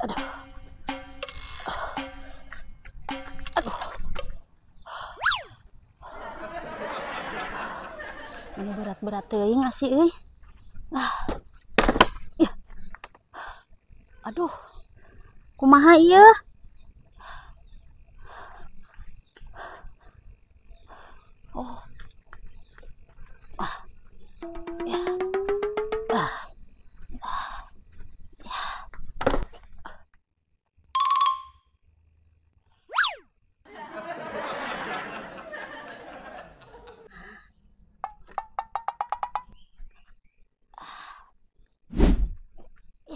Aduh. Aduh. Ini berat-berat teuing asih euy. Ah. Ya. Aduh. Kumaha ieu? Oh. Ah. Ya. Ah. Ya.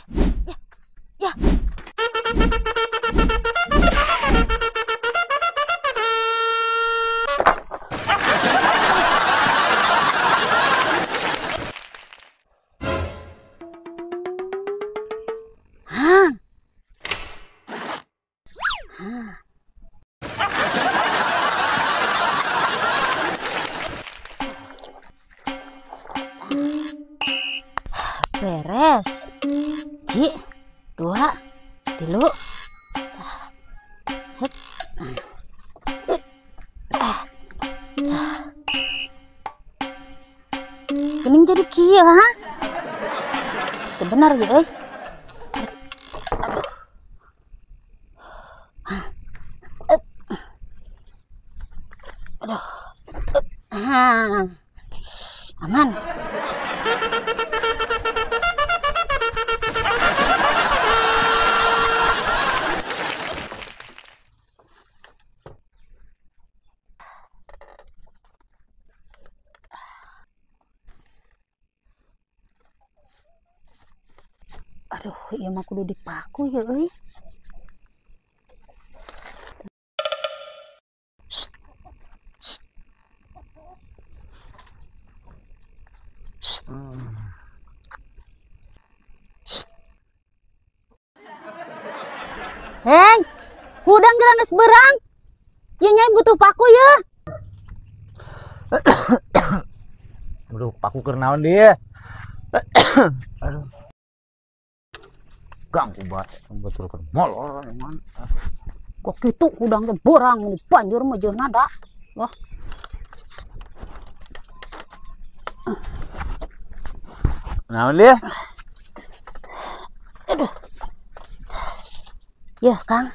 Ya. Ya. Hah. Hah. Beres. Ji, 2, 3. Het. Gening jadi kieu, ha? Bener ya, euy. Aduh. Ah. Aman. Aduh, ieu mah kudu dipaku ya euy. Hei, hudang geura geus berang. Ieu nyai butuh paku ya. Aduh, paku keur naon dia? Aduh. Ganggu bae, betul keur molor emang. Kok kitu hudang teh berang banjur mah jeung nada. Wah. Naon dia? Aduh. Ya, Kang.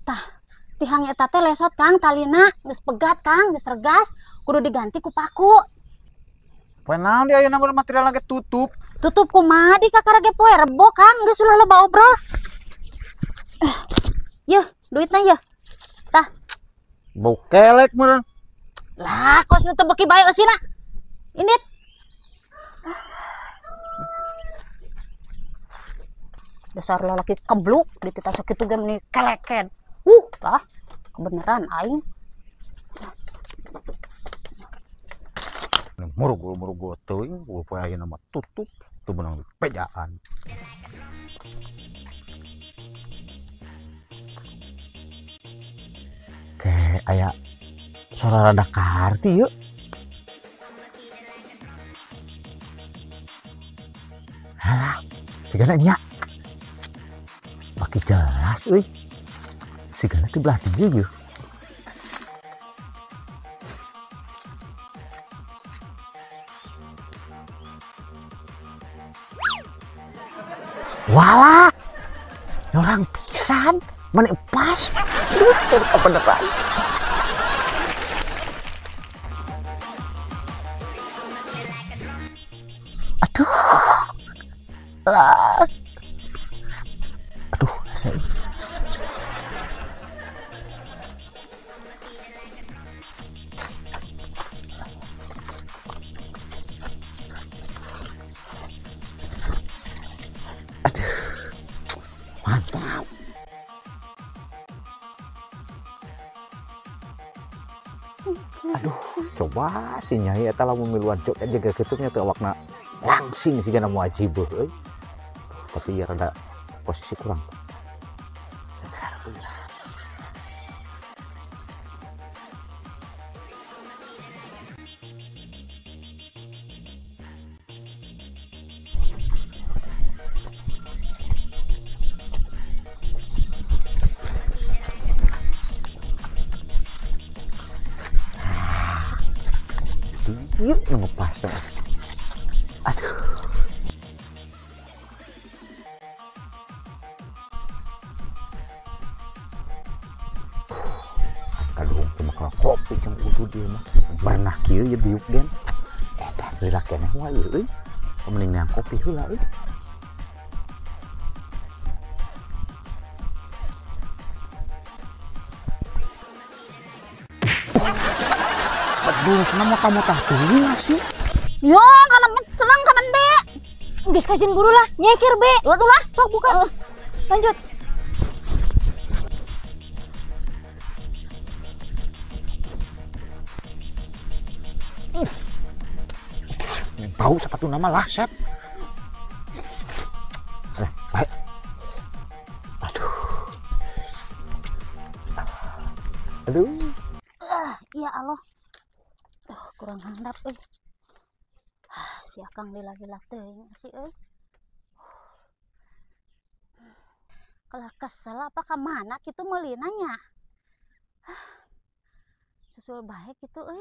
Tah, tihang eta teh lesot, Kang, talina geus pegat, Kang, geus regas, kudu diganti ku paku. Poe naon dia ayeuna mah material ge tutup. Tutup kumaha di kakara ge poe rebo, Kang, geus ulah loba obrol. Yeuh, duitna yeuh. Tah. Bau kelek meureun. Lah, kos nu teu beuki bae eusina. Indit. Dasar lalaki kebluk dititah sakitu ge meni keleken. Lah, kebeneran aing. Murug-murug teuing, poe ayeuna mah tutup, teu beunang pejaan. Ke aya sora rada kaharti yeuh. Halah, sigana nya. Baki jelas euy. Sigana ti belah dieu yeuh. Walah, orang pisan, mana pas, aduh, kebeneran. Aduh, lah, aduh, saya. Aduh, mantap. Aduh, coba si nyai eta lamun miluan cok jaga kitu nya teu awakna langsing sigana wajib euy. Tapi ya rada posisi kurang. Ieu nu ngepas. Aduh. Kaduhung teh mah kopi jeung udu dieu mah. Bernah kieu ye diuk den. Eta lila keneh wae euy. Mending neang kopi heula euy. Bedung cenah motah-motah teuing sih. Yo, kana cenang kana ende. Geus kajeun buru lah, nyekir be. Waduh lah, sok buka. Lanjut. Bau sepatu nama lah, set. Baik. Aduh. Aduh. Ya Allah. Kurang handap euy. Si Akang lila-lila teuing sih euy. Kalah kesel apa ka mana kitu meulina nya. Susul bae kitu euy.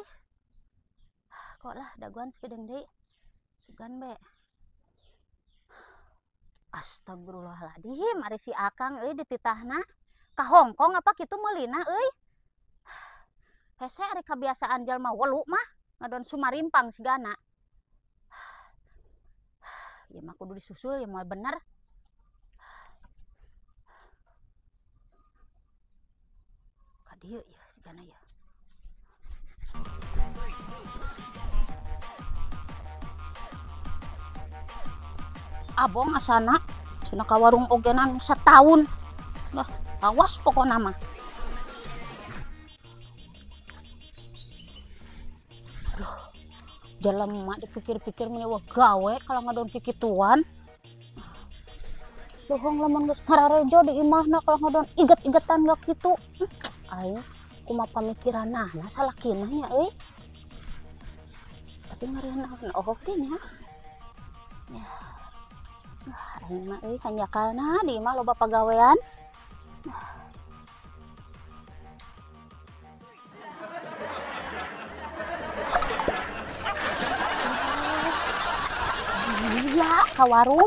Kok lah daguan sakedeung deui. Sugan be. Astagfirullahaladzim, ari si Akang euy dititahna ka Hongkong apa kitu meulina euy. Hese ari kabiasaan jalma welu mah ngadon sumarimpang sigana. Ya mah kudu disusul ya moal bener. Ka dieu ya sigana ya. Abong asana cenah ka warung ogenan setahun. Lah, awas pokona mah. Aduh, jelema dipikir-pikir meni wah gawe kalau ngadon kikituan. Bohong lamun geus ngararejo di imahna kalau ngadon iget-igetan gak kitu. Ayo, kumaha pamikiranana salakina nya euy. Tapi ngareunah oge nya. Ya. Aing mah euy hanjakalna di imah loba pagawean. Iya, ka warung.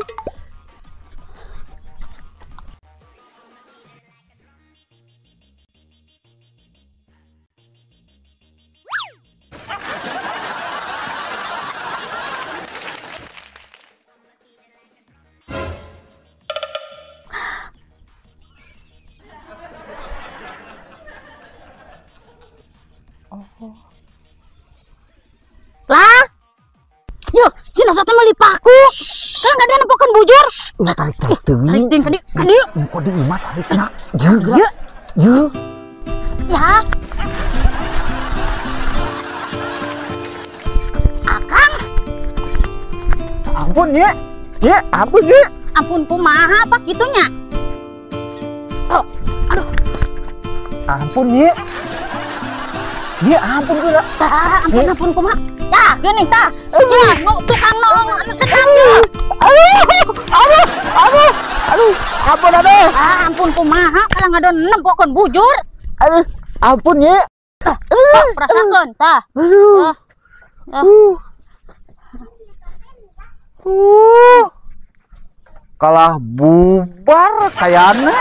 Oh. Lah. Yo, sina sate meuli paku. Kan enggak ada nempokeun bujur. Ulah tarik-tarik teuing. Tarik teuing ka dieu, ka dieu. Engko di imah tarikna. Ye. Ye. Ya. Akang. Ampun ye. Ye, ampun ye. Ampun kumaha apa kitunya? Oh, aduh. Ampun ye. Ya ampun gula. Tah, ampun ampun kumaha. Tah, geuning tah. Ya, nu tukang noong anu sedang. Aduh, aduh, aduh. Aduh, ampun aduh. Ah, ampun kumaha kalau ngadon nempokeun bujur. Aduh, ampun ye. Tah, rasakeun tah. Aduh. Kalah bubar kayana.